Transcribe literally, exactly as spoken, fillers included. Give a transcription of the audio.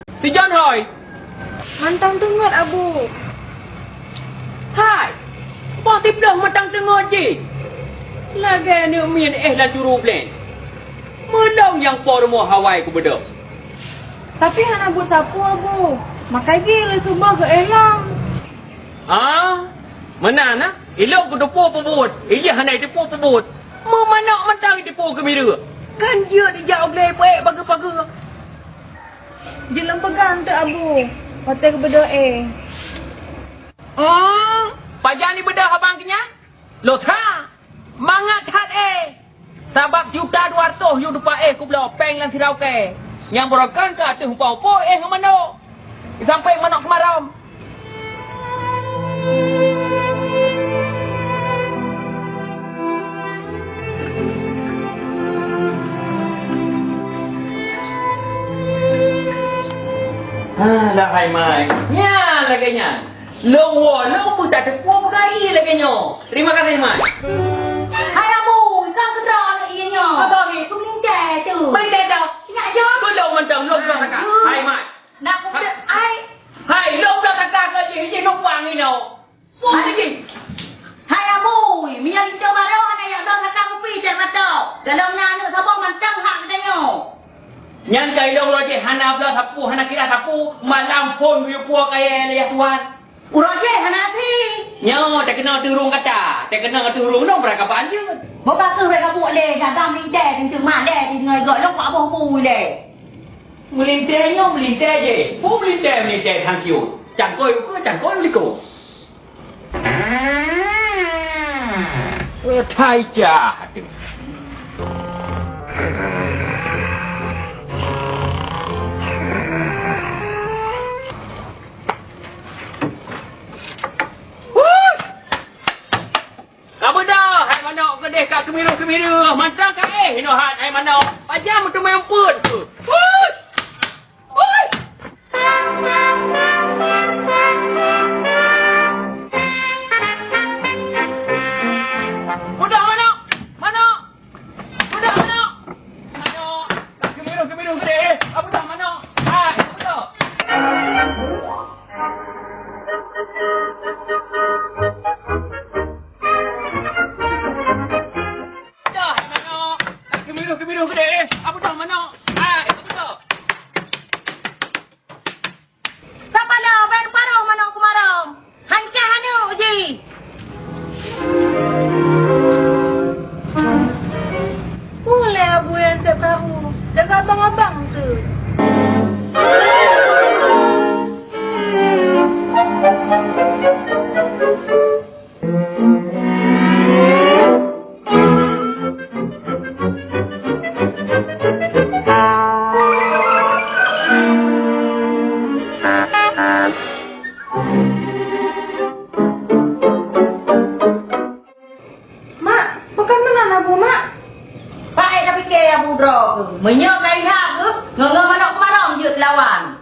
Sijan hai. Mantong teungeut, Abu. Hai. Poh siploh mantong teungeut jih. Lagèe aneuk miet éh lam syuru bleng. Meulom nyang po rumoh awai kubeudôh. Tapi hana buet sapeue, Abu. Makai jih lé suboh geuéh lom. Ah, meunan na? Ilôn kuteupeue peubuet, ilôn hana jiteupeue peubuet. Meumanok mantong jiteupeue keumireue. Kan jeuet ijak u glé peuék pageue-pageue. Jeuet lôn peugah eunteuk, Abu, watèe geubeudôh éh. Hmm, pajan jibeudôh abang keu nyan? Lôn that, mangat that éh! Sabab juta dua reutôh yue tupa éh kubloe péng lam sira ukèe. Nyang beurokon ka ateueh upa-upo éh ngon manok. Jisampéng manok keumarôm. Alah, hai Mai. Nyan lagèe nyan. Lôn woe, lôn peutateupeue peugah ié lagèe nyoe. Terima kasih, Mai. Hai Abu, ikau keudroe aneuk ié nyoe. Apa ni? Keu meulintèe tu. Meulintèe tu? Ingat jeuet? Keu lôn mantong, lôn bloe saka. Hmm. Hai, Mai. Nak kupeugah, hai. Hai, lôn bloe saka keu jih, jih numpang inoe. Hai, jih. Hai Abu, meunyoe linto barô hana jak bloe saka kupi cit mata. Golom nyan aneuk saboh mantong hak geutanyoe. Nyan ka ilôn lôn jih hana bloe sapeue, hana kira sapeue, malam phôn geuyue puwoe kayèe lé yah tuan. Uroe jih hana até. Nyoe, takeunong ateueh rhueng kata, takeunong ateueh rhueng nyoe beurangkaban jeuet. Beubacut bèk gabuk lé, jaga meulintèe, teuntèe malèe, deungoe gob lôn kuat boh bui lé. Meulintèe nyoe meulintèe jih. Peue meulintèe-meulintèe han siot. Cangkôi ukeue, cangkôi u likôt. Weh, thai cah. Ka beudôh, hai manok keudeh ka keumiréh-keumiréh, mantong ka éh inoe hat, hai manok. Pajan meuteumé umpeuet keuh. Hui! Hui! Beudôh manok! Manok! Beudôh manok! Manok! Ka keumiréh-keumiréh keudeh, eh! Ka beudôh manok! Hai, ka beudôh! Dah, hai manok! Ka keumiréh-keumiréh keudeh, eh! Ka beudôh manok! Hai, ka beudôh! Sapa na, bèk neuparoh manok keumarôm. Hancah aneuk jih. Ulèe Abu nyang sép karu, jaga abang-abang tu. Mak, pakon meunan Abu, Mak? Pakai tapike Abu droe keuh. Meunyoe ka ihak keuh, ngon-ngon manok keumarôm jeuet lawan.